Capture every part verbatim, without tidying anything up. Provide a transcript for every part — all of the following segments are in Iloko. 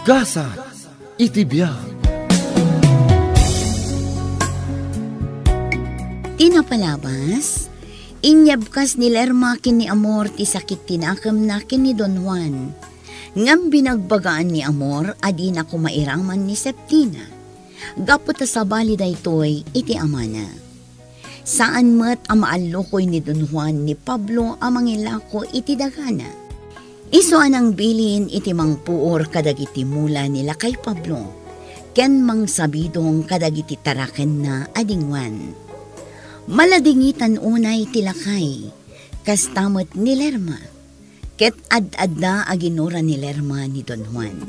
Gasat iti biag. Ti napalabas, inyebkas ni Lerma ken ni Amor ti sakit ti nakemna ken ni Don Juan. Ngem binagbagaan ni Amor a dina koma iraman ni Septina, gapu ta sabali daytoy iti amana. Saan met a maallukoy ni Don Juan ni Pablo a mangilako iti dagana. Isu a nangbilin iti mangpuor kadagiti mula ni lakay Pablo ken mangsabidong kadagiti tarakenna a dingwan. Maladingitan unay ti lakay, kasta met ni Lerma, ket ad-adda a ginura ni Lerma ni Don Juan.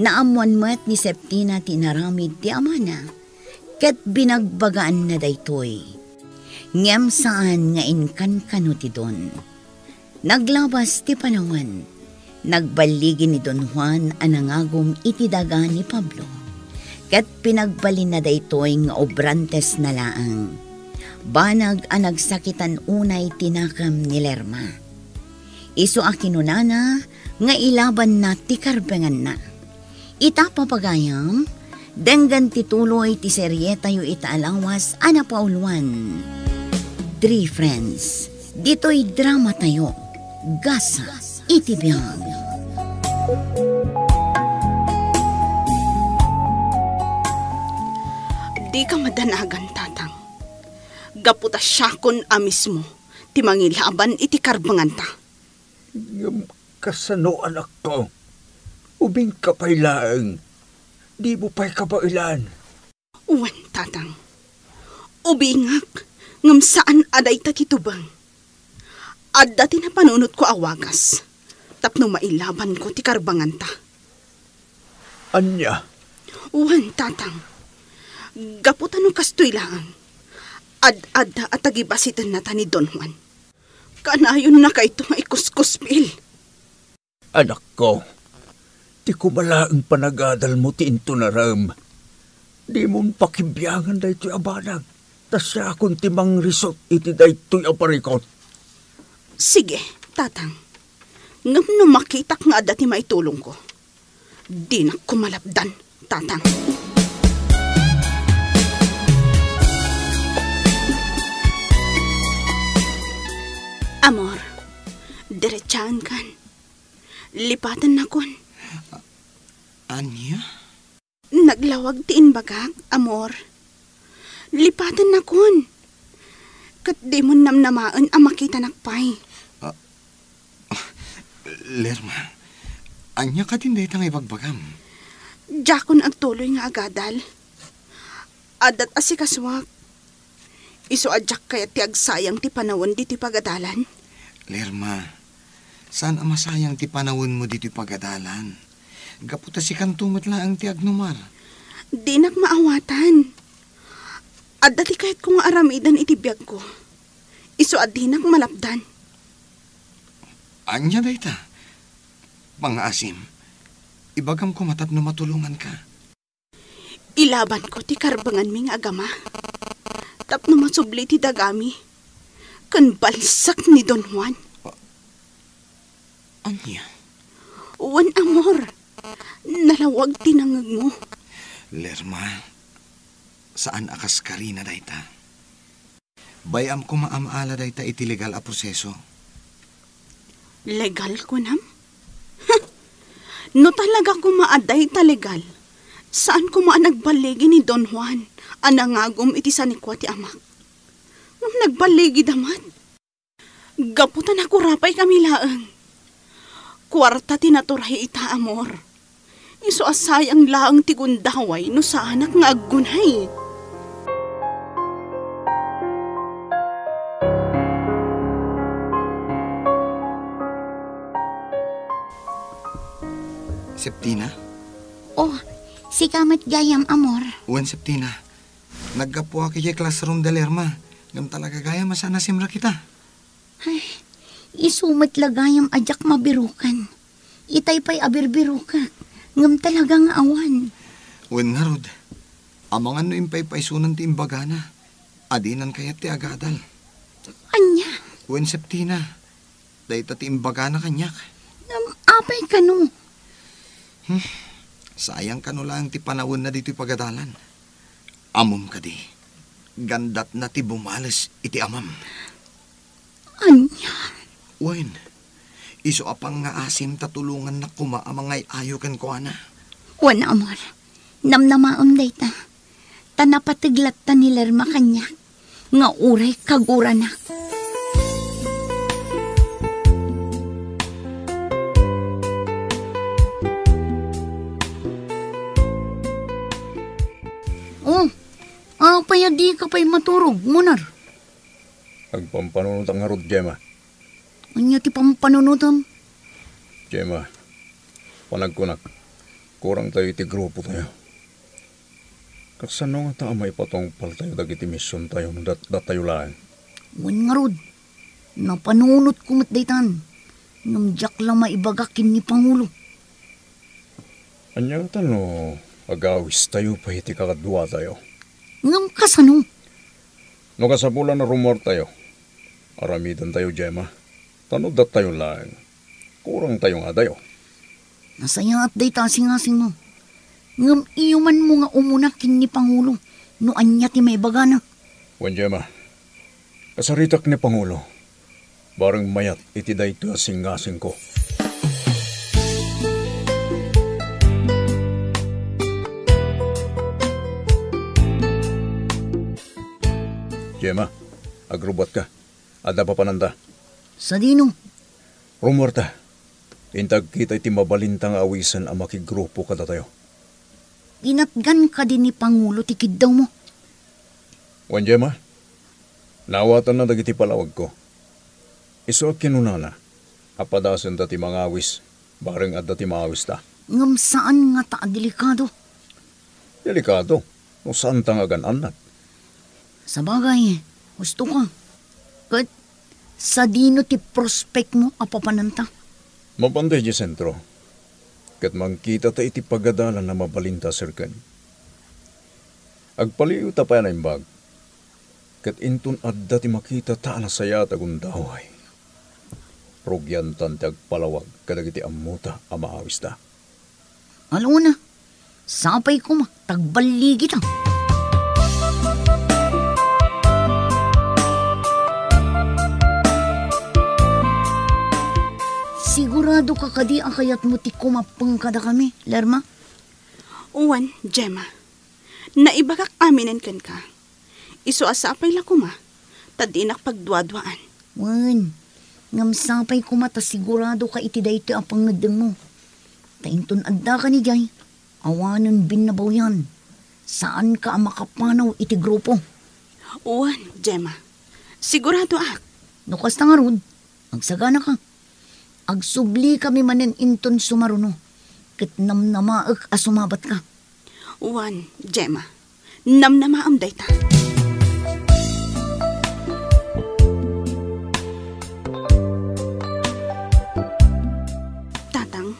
Naammoan met ni Septina ti inaramid ti amana, ket binagbagaanna daytoy. Ngem saan nga inkankano ti Don. Naglabas ti panawen, nagballigi ni Don Juan a nangagum iti daga ni Pablo, ket pinagbalinna daytoy nga obrantesna laeng. Banag a nagsakitan unay ti nakem ni Lerma. Isu a kinunana nga ilabanna ti karbenganna. Ita, papagayam, denggen ti tuloy ti serietayo ita a lawas a napauluan, Three Friends. Ditoy dramatayo, Gasat iti Biag. Dika madanagan, Tatang. Gapu ta siakon a mismo ti mangilaban iti karbenganta. Ngem kasano, anakko? Ubingka pay laeng. Dimo pay kabaelan. Wen, Tatang. Ubingak, ngem saan a dayta ti tubeng. Adda ti napanunotko a wagas tapno mailabanko ti karbenganta. Ania? Wen, Tatang. Gapu ta no kastoy laeng, ad-adda a tagibasitennata ni Don Juan. Kanayonnakayto nga ikuskuspil. Anakko, ti koma laeng panagadalmo ti intunarem. Dimon pakibiangan daytoy a banag, ta siakon ti mangrisut iti daytoy a parikut. Sige, Tatang. Ngem no makitak nga adda ti maitulongko, dinak koma lapdan, Tatang. Amor, diretsaenkan. Lipatennakon. A-, ania? Naglawag ti imbagak, Amor. Lipatennakon. Ket dimon namnamaen a makitanak pay. A-, Lerma, ania kadin dayta nga ibagbagam? Diakon agtuloy nga agadal. Addat asikasuak. Isu a diak kayat ti agsayang ti panawen ditoy pagadalan. Lerma, saan a masayang ti panawenmo ditoy pagadalan. Gapu ta sikanto met laeng ti agnumar. Dinak maawatan. Adda ti kayatko nga aramiden iti biagko. Isu a dinak malapdan. Ania dayta? Pangngaasim, ibagam koma tapno matulonganka. Ilabanko ti karbenganmi nga agama tapno masubli ti dagami ken balsak ni Don Juan. A-, ania? Wen, Amor, nalawag ti nangngegmo. Lerma, saan a kaskarina dayta. Bay-am koma a maala dayta iti legal a proseso. Legal, kunam? Huh! No talaga koma a dayta legal, saan koma a nagballigi ni Don Juan a nangagum iti sanikua ti amak. Ngem nagballigi da met. Gapu ta nakurapay kami laeng. Kuarta ti naturay ita, Amor. Isu a sayang laeng ti gundaway no saanak nga aggunay. Septina? Oh, sika met gayam, Amor. Wen, Septina. Naggapuak idiay classroom da Lerma. Ngem talaga gayam a saan a simrek ita. Ay, isu met la gayam a diak mabirukan. Itay pay a birbirukak, ngem talaga nga awan. Wen ngarud, amangan no impaypaysonan ti imbagana a dinan kayat ti agadal. Ania? Wen, Septina, dayta ti imbagana kaniak. Ngem apay kano? Sayang kano laeng ti panawenna ditoy pagadalan. Ammom kadi, gandatna ti bumales iti amam. Ania? Wen, isu a pangngaasim ta tulongannak koma a mangay-ayo kenkuana. Wen, Amor, namnamaem dayta. Ta napateg latta ni Lerma kaniak nga uray kaguranak. Oh, apay a dika pay maturog, Munar? Agpampanunotak ngarud, Gemma. Ania ti pampanunotem? Gemma, panagkunak, kurangtayo iti grupotayo. Kasano ngata a maipatungpaltayo dagiti misiontayo no dat-, datayo laeng? Wen ngarud, napanunotko met daytan, ngem diak la maibaga ken ni Pangulo. Ania ngata no agawistayo pay iti kakaduatayo? Ngem kasano? No kasapulan a rumuartayo, aramidentayo, Gemma. Ta no datayo laeng, kurangtayo ngatayo. Nasayaat dayta a singasingmo. Ngem iyomanmo nga umuna ken ni Pangulo no ania ti maibagana. Wen, Gemma, kasaritak ni Pangulo. Bareng mayat iti daytoy a singasingko. Gemma, agrubuatka. Adda papananta. Sadino? Rumuarta. Inta agkita iti mabalinta nga awisen a makigrupo kadatayo. Inatgan kadi ni Pangulo ti kiddawmo? Wen, Gemma, naawatanna dagiti palawagko. Isu a kinunana a padasenta ti mangawis, bareng adda ti maawista. Ngem saan ngata a delikado. Delikado no saanta nga agan-annat. Sabagay, husto ka. Ket sadino ti prospekmo a papananta? Mapan ta idiay sentro, ket mangkitata iti pagadalan a mabalinta a serken. Agpaliyawta pay a naimbag, ket inton adda ti makitata a nasayaat a gundaway, rugiantan ti agpalawag kadagiti ammota a maawista. Alona, sapay koma ta agballigita. Sigurado ka kadi a kayatmo ti kumappeng kadakami, Lerma? Wen, Gemma. Naibagak aminen kenka. Isu a sapay la koma, ta dinak pagduaduaan. Wen, ngem sapay koma ta sigurado ka iti daytoy a pangngeddengmo. Ta inton adda ka idiay, awanen binnabawyan. Saanka a makapanaw iti grupo. Wen, Gemma. Siguradoak. No kasta ngarud, agsagana ka. Agsubli kami manen inton sumaruno, ket namnamaek a sumabat ka. Wen, Gemma, namnamaem dayta. Tatang.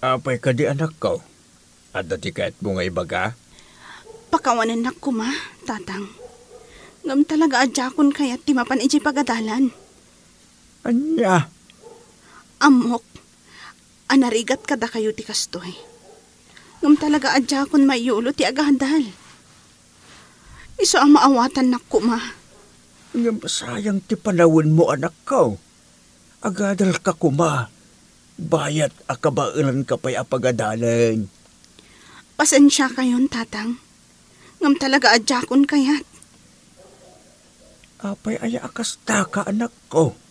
Apay kadi, anakko? Adda ti kayatmo nga ibaga? Pakawanennak koma, Tatang. Ngem talaga a diakon kayat ti mapan idiay pagadalan. Ania? Ammok a narigat kadakayo ti kastoy. Ngem talaga a diakon mayulo ti agadal. Isu a maawatannak koma. Ngem sayang ti panawenmo, anakko. Agadalka koma, bayat a kabaelanka pay a pagadalan. Pasensiakayon, Tatang. Ngem talaga a diakon kayat. Apay aya a kastaka, anakko?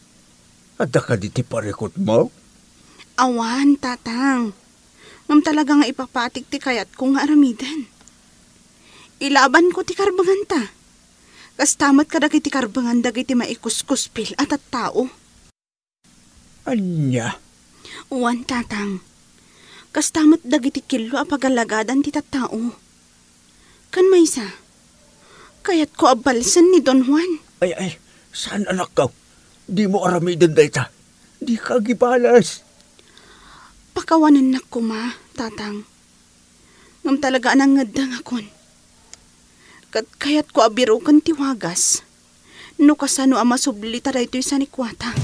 Adda kadi ti parikutmo? Awan, Tatang. Ngem talaga nga ipapatik ti kayatko nga aramiden. Ilabanko ti karbenganta. Kasta met kadagiti karbengan dagiti maikuskuspil a tattao. Ania? Wen, Tatang. Kasta met dagiti killo a pagalagadan ti tattao. Ken maysa, kayatko a balsen ni Don Juan. Ay, ay, saan, anakko? Dimo aramiden dayta. Dika agibales. Pakawanennak koma, Tatang. Ngem talaga a nangngeddengakon. Ket kayatko a biroken ti wagas no kasano a masublita daytoy sanikuata.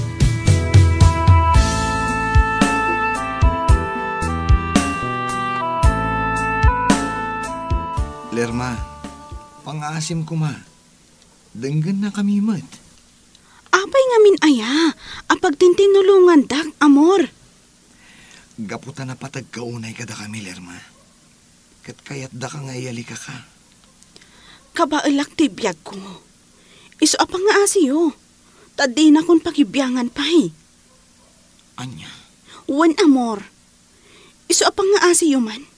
Lerma, pangaasim koma. Denggennakami met. Apay ngamin aya a pagtintinnulongandak, amor? Gapu ta napateg ka unay kadakami, Lerma. Ket kayatdaka nga iyalikaka. Kabaelak ti biagko. Isu a pangaasiyo, ta dinakon pakibiangan pay. Ania? Wen, amor. Isu a pangaasiyo man.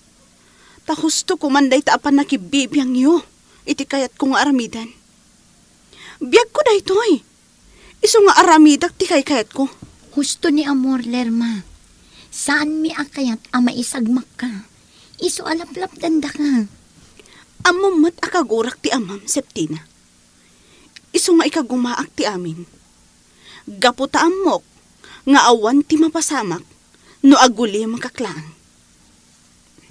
Ta husto koman dayta a pannakibibiangyo iti kayatko nga aramiden. Biagko daytoy. Isu nga aramidak ti kaykayatko. Husto ni amor, Lerma. Saanmi a kayat a maisagmakka. Isu a laplapdandaka. Ammom met a kagurak ti amam, Septina. Isu nga ikagumaak ti amin. Gapu ta ammok nga awan ti mapasamak no agulimakak laeng.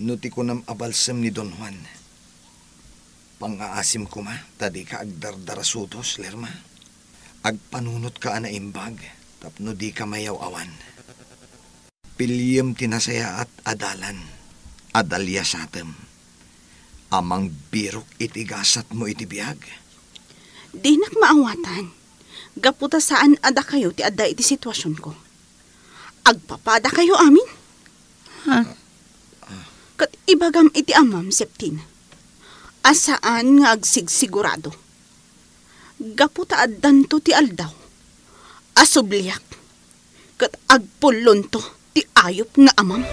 No ti kunam a balsem ni Don Juan, pangaasim koma ta dika agdardarasudos, Lerma. Agpanunotka a naimbag tapno dika mayaw-awan. Piliem ti nasayaat a dalan a daliasatem a mangbirok iti gasatmo iti biag. Dinak maawatan, gapu ta saan a dakayo ti adda iti situasionko. Agpapadakayo amin? Ha? Ket ibagam iti amam, Septina, a saan nga agsigsigurado. Gapu ta addanto ti aldaw a subliak ket agpullonto ti ayup nga amam.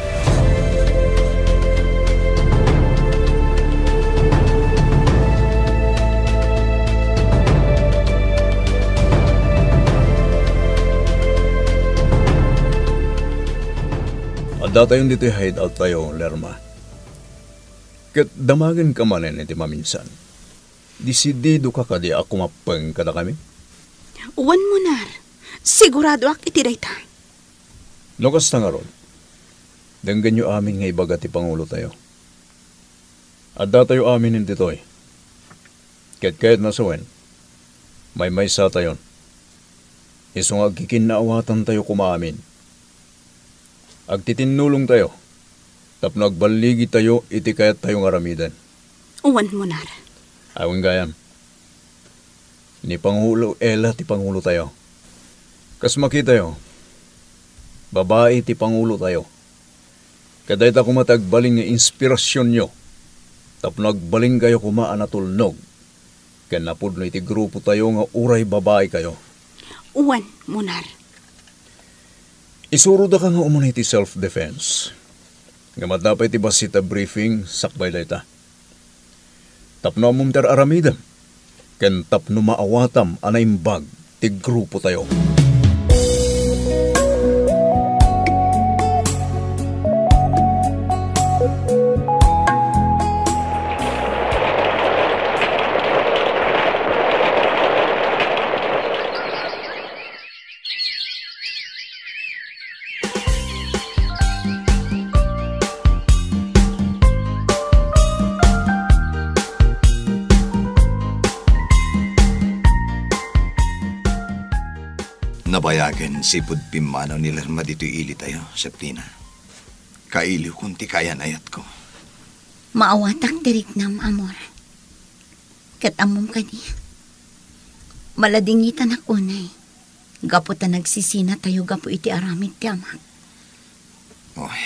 Addatayon ditoy hideout tayo, Lerma. Ket damagenka manen iti maminsan. Desididoka kadi a kumappeng kadakami? Wen, Munar. Siguradoak iti dayta. No kasta ngarud, denggenyo amin nga ibaga ti pangulotayo. Addatayo amin ditoy. Ket kayatna sawen, maymaysatayon. Isu nga agkikinnaawatantayo koma amin. Agtitinnulongtayo tapno agballigitayo iti kayattayo nga aramiden. Wen, Munar. Awan gayam. Ni Pangulo Ella ti pangulotayo. Kas makitayo, babai ti pangulotayo. Ket dayta koma ti agbalin nga inspirasionyo tapno agbalinkayo koma a natulnog ken napudno iti grupotayo nga uray babaikayo. Wen, Munar. Isurodaka nga umuna iti self-defense. Ngem adda pay ti bassit a briefing sakbay dayta. Tapno ammom ti ar-aramidem, ken tapno maawatam a naimbag ti grupotayo. Nabayagen sipud pimmanaw ni Lerma ditoy ilitayo, Septina. Kailiwkon ti kaayan-ayatko. Maawatak ti riknam, amor. Ket ammom kadi, maladingitanak unay, gapu ta nagsisinatayo gapu iti aramid ti amak. Oy.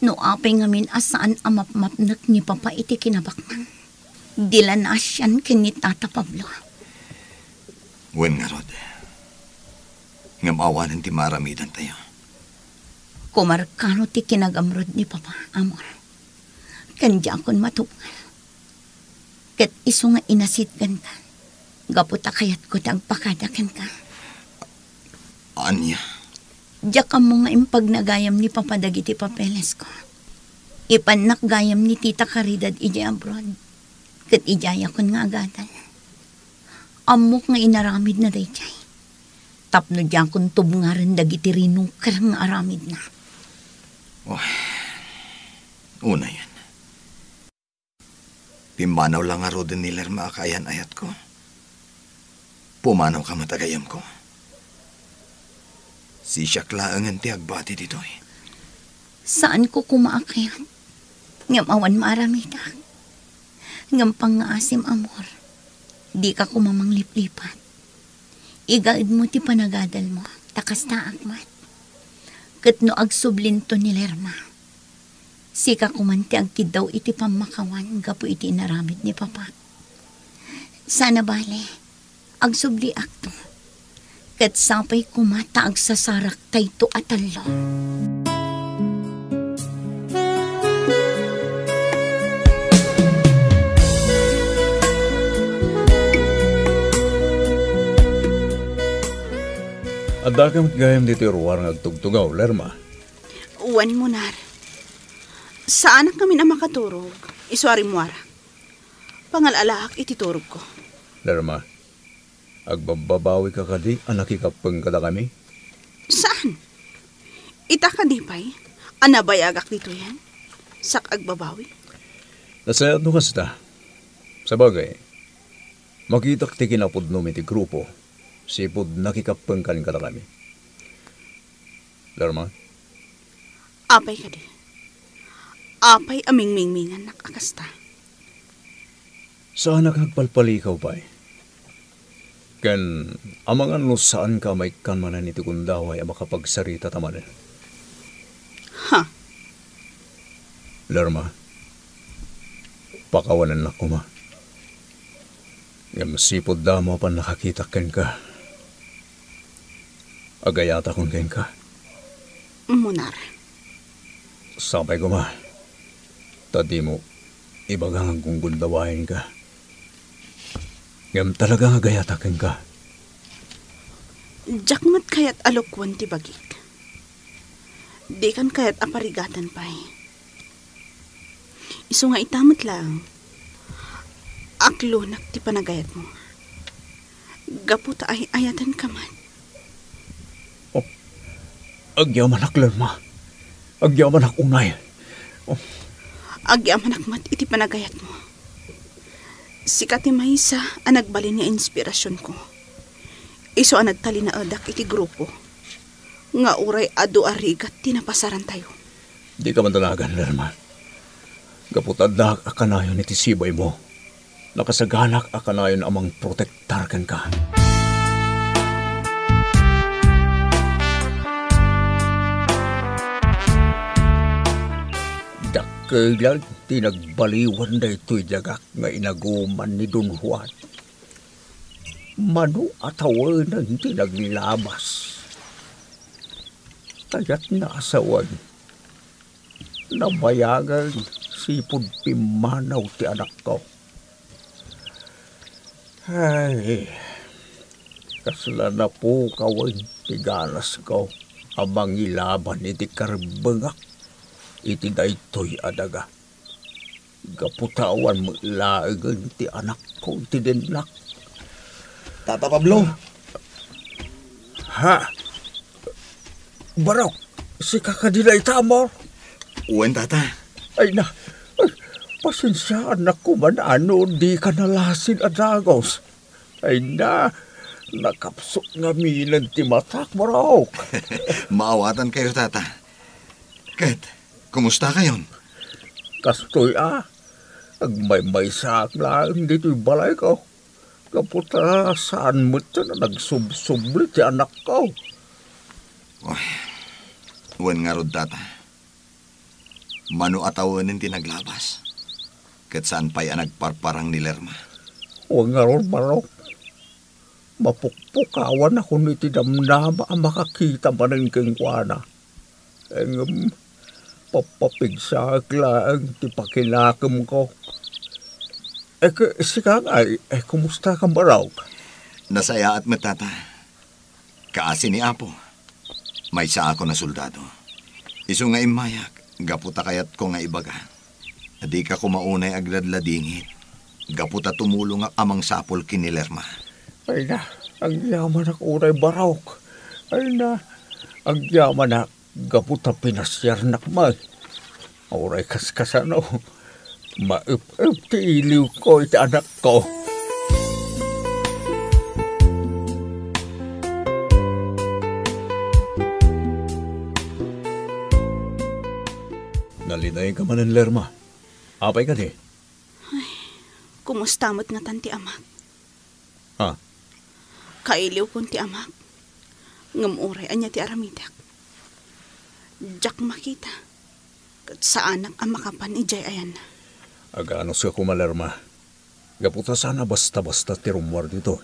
No apay ngamin a saan a mapmapnek ni Papa iti kinabaknang, di la naasian ken ni Tata Pablo. Wen ngarud, ngem awanen ti maaramidantayo. Kumarkano ti kinagamrud ni Papa, amor? Ken diakon matupngan. Ket isu nga inasitganka, gapu ta kayatko ti agpakada kenka. Ania? Diak ammo nga impagnagayam ni Papa dagiti papelesko. Ipannak gayam ni Tita Caridad idiay abroad, ket idiayakon nga agadal. Ammok nga inaramidna daydiay, tapno diakon tubngaren dagiti rinuker nga aramidna. Oh, unayen. Pimmanaw la ngaruden ni Lerma a kaayan-ayatko. Pumanawka met a gayyemko. Siak laengen ti agbati ditoy. Saanko koma a kayat, ngem awan maaramidak. Ngem pangngaasim, amor, dika koma mangliplipat. Igaedmo ti panagadalmo, ta kastaak met. Ket no agsublinto ni Lerma, sika koman ti agkiddaw iti pammakawan gapu iti inaramid ni Papa. Saan a bale, agsubliakto. Ket sapay koma ta agsasarak tayto a tallo. Addaka met gayam ditoy ruar nga agtugtugaw, Lerma? Wen, Munar. Saanak ngamin a makaturog, isu a rimmuarak. Pangal-alaak iti turogko. Lerma, agbababawika kadi a nakikappeng kadakami? Saan? Ita kadi pay a nabayagak ditoyen? Sak agbabawi? Nasayaat no kasta. Sabagay, makitak ti kinapudnom iti grupo, sipud nakikappengkan kadakami. Lerma? Apay kadi? Apay a mingmingmingannak a kasta? Saanak nga agpalpalikaw pay. Ken amangan no saanka a maikkan manen iti gundaway a makapagsarita ta manen. Ha? Lerma, pakawanennak koma. Ngem sipud damo a pannakakitak kenka, agayatakon kenka. Munar. Sapay koma, ta dimo ibaga nga gunggundawaenka. Ngem talaga nga agayatak kenka. Diak met kayat a lukwen ti bagik. Dikan kayat a parigaten pay. Isu nga ita met laeng, aklonak ti panagayatmo. Gapu ta ay-ayatenka met. Oh, agyamanak, Lerma. Agyamanak unay. Oh. Agyamanak met iti panagayatmo. Sika ti maysa a nagbalin nga inspirasionko. Isu a nagtalinaedak iti grupo nga uray adu a rigat ti napasarantayo. Dika madanagan, Lerma. Gapu ta addaak a kanayon iti sibaymo, nakasaganak a kanayon a mangprotektar kenka. Dakkel ti nagbaliwan daytoy diagak nga inaguman ni Don Juan. Mano a tawenen ti naglabas? Kayatna a sawen, nabayagen sipud pimmanaw ti anakko. Ay, kasla napukawen ti ganasko a mangilaban iti karbengak iti daytoy a daga. Gapu ta awan met laengen ti anakko iti dennak. Tata Pablo. Ha? Barok, sika kadi dayta, amor? Wen, tata. Ay na, ay, pasensiaannak koma no dika nalasin a dagus. Ay na, nakapsut ngaminen ti matak, Barok. Maawatankayo, tata. Ket, kumustakayon? Kastoy a, agmaymaysaak laeng ditoy balayko. Gapu ta saan met a nagsubsubli ti anakko. Uy, wen ngarud, tata. Mano a tawenen ti naglabas, ket saan pay a nagparparang ni Lerma. Wen ngarud, Barok. Mapukpukawanakon iti damdama a makakita manen kenkuana. Ngem, pappapigsaek laeng ti pakinakemko. E, ke-, sika ngay, e, kumusta ka, Barok? Nasayaat met, tata. Kaasi ni Apo, maysaakon a soldado. Isu nga immayak, gapu ta kayatko nga ibaga, dika koma unay agladladingit, gapu ta tumulongak a mangsapul ken ni Lerma. Ay na, agyamanak unay, Barok. Ay na, agyamanak. Gapu ta pinasiarnak met. Uray kaskasano, maep-ep ti iliwko iti anakko. Nalinayka manen, Lerma. Apay kadi? Ay, Kumusta met ngatan ti amak? Ha? Kailiwkon ti amak. Ngem uray ania ti aramidek, diak makita. Ket saanak a makapan idiay ayanna. Aganuska koma, Lerma. Gapu ta saan a basta-basta ti rummuar ditoy.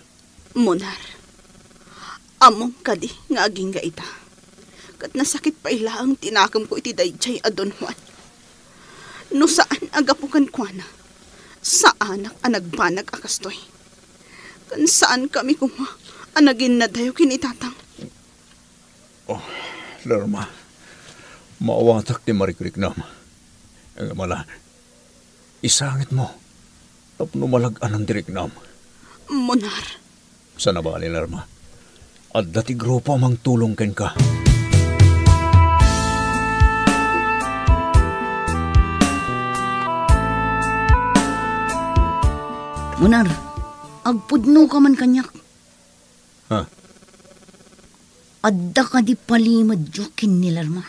Munar, ammom kadi nga agingga ita? Ket nasakit pay laeng ti nakemko iti daydiay a Don Juan. No saan a gapu kenkuana, saanak a nagbanag a kastoy. Ken saankami koma a naginnadayo ken ni Tatang. Oh, Lerma, maawatak ti marikriknam. Ngem ala, isangitmo tapno malag-anan ti riknam. Munar. Saan a bale, Lerma. Adda ti grupo a mangtulong kenka. Munar, agpudnoka man kaniak. Ha? Adda kadi palimedyo ken ni Lerma?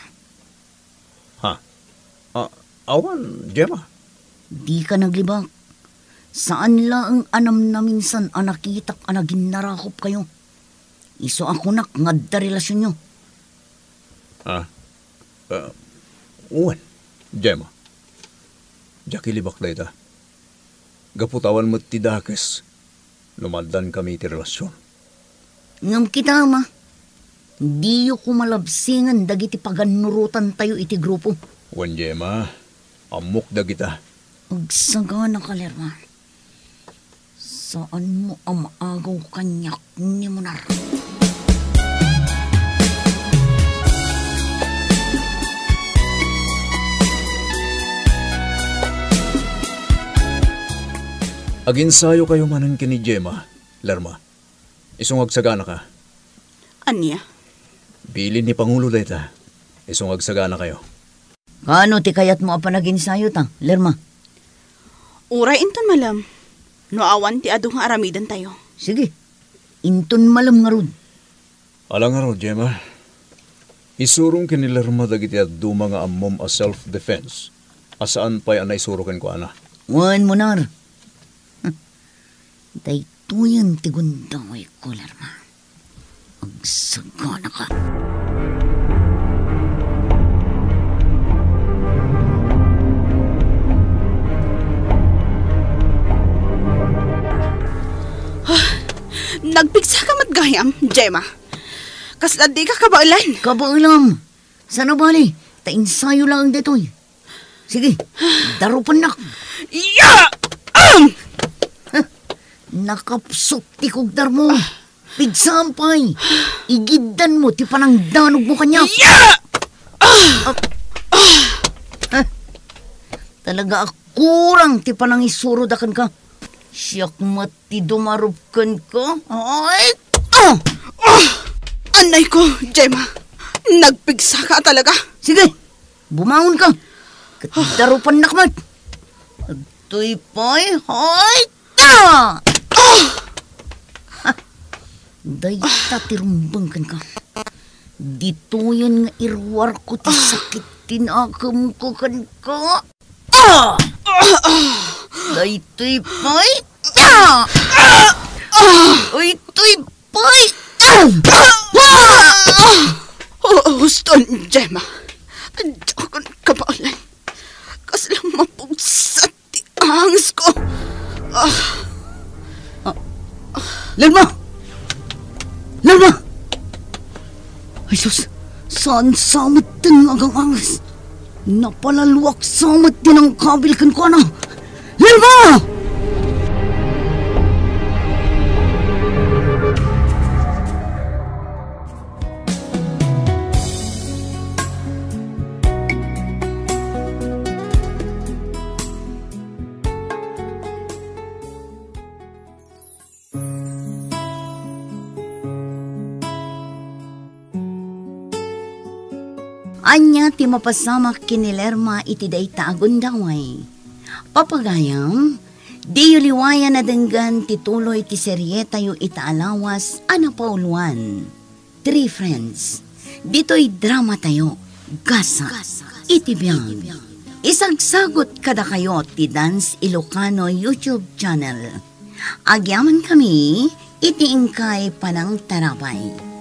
Ha? A-, awan, Gemma. Dika naglibak. Saan laeng a namnaminsan a nakitak a naginnarakopkayo. Isu a kunak nga adda relasionyo. Ah, ah, wen, Gemma. Diak ilibak dayta. Gapu ta awan met ti dakes no maaddankami iti relasion. Ngem kita, Ama, diyo koma labsingen dagiti pagannurotantayo iti grupo. Wen, Gemma, ammok dagita. Agsaganaka, Lerma. Saanmo a maagaw kaniak ni Munar. Aginsayokayo manen ken ni Gemma, Lerma. Isu nga agsaganaka. Ania? Bilin ni Pangulo dayta. Isu nga agsaganakayo. Kaano ti kayatmo a panaginsayota, Lerma? Uray inton malem, no awan ti adu nga aramidentayo. Sige, inton malem ngarud. Ala ngarud, Gemma. Isurong ken ni Lerma dagiti dadduma nga ammom a self-defense a saan pay a naisuro kenkuana. Wen, Munar. Daytoyen ti gundawayko, Lerma. Agsaganaka. Ah, nagpigsaka met gayam, Gemma. Kasla dika kabaelan. Kabaelam. Saan a bale, ta insayo laeng daytoy. Sige, darupennak. Ya! Am! Huh, nakapsut ti kugdarmo. Pigsam pay. Igiddanmo ti panangdanogmo kaniak. Ya! Ah! Huh, talaga a kurang ti panangisuroda kenka. Siak met ti dumarup kenka. Ay! Ah! Ah! Anayko, Gemma. Nagpigsaka talaga. Sige, bumangonka. Ket darupennak met. Agtoy pay, ay! Ta! Ah! Ha! Dayta ti rumbeng kenka. Ditoyen nga iruarko ti sakit ti nakemko kenka. Ah! Daytoy pay. Ah! Daytoy pay. Ah! Uston, Gemma. Diakon kabaelan. Kasla mapugsat ti angesko. Ah. Ah. Lerma! Lerma! Ay sus, saan sa metten nga agang-anges? Napalaluak sa met ti nangkabil kenkuana. Lerma! Ania ti mapasamak ken ni Lerma iti dayta a gundaway? Papagayam, diyo liwayan a denggen ti tuloy ti serietayo ita a lawas a napauluan, Three Friends. Ditoy dramatayo, Gasat iti Biag. Isagsagut kadakayo ti Dance Ilocano YouTube channel. Agyamankami iti inkay panangtarabay.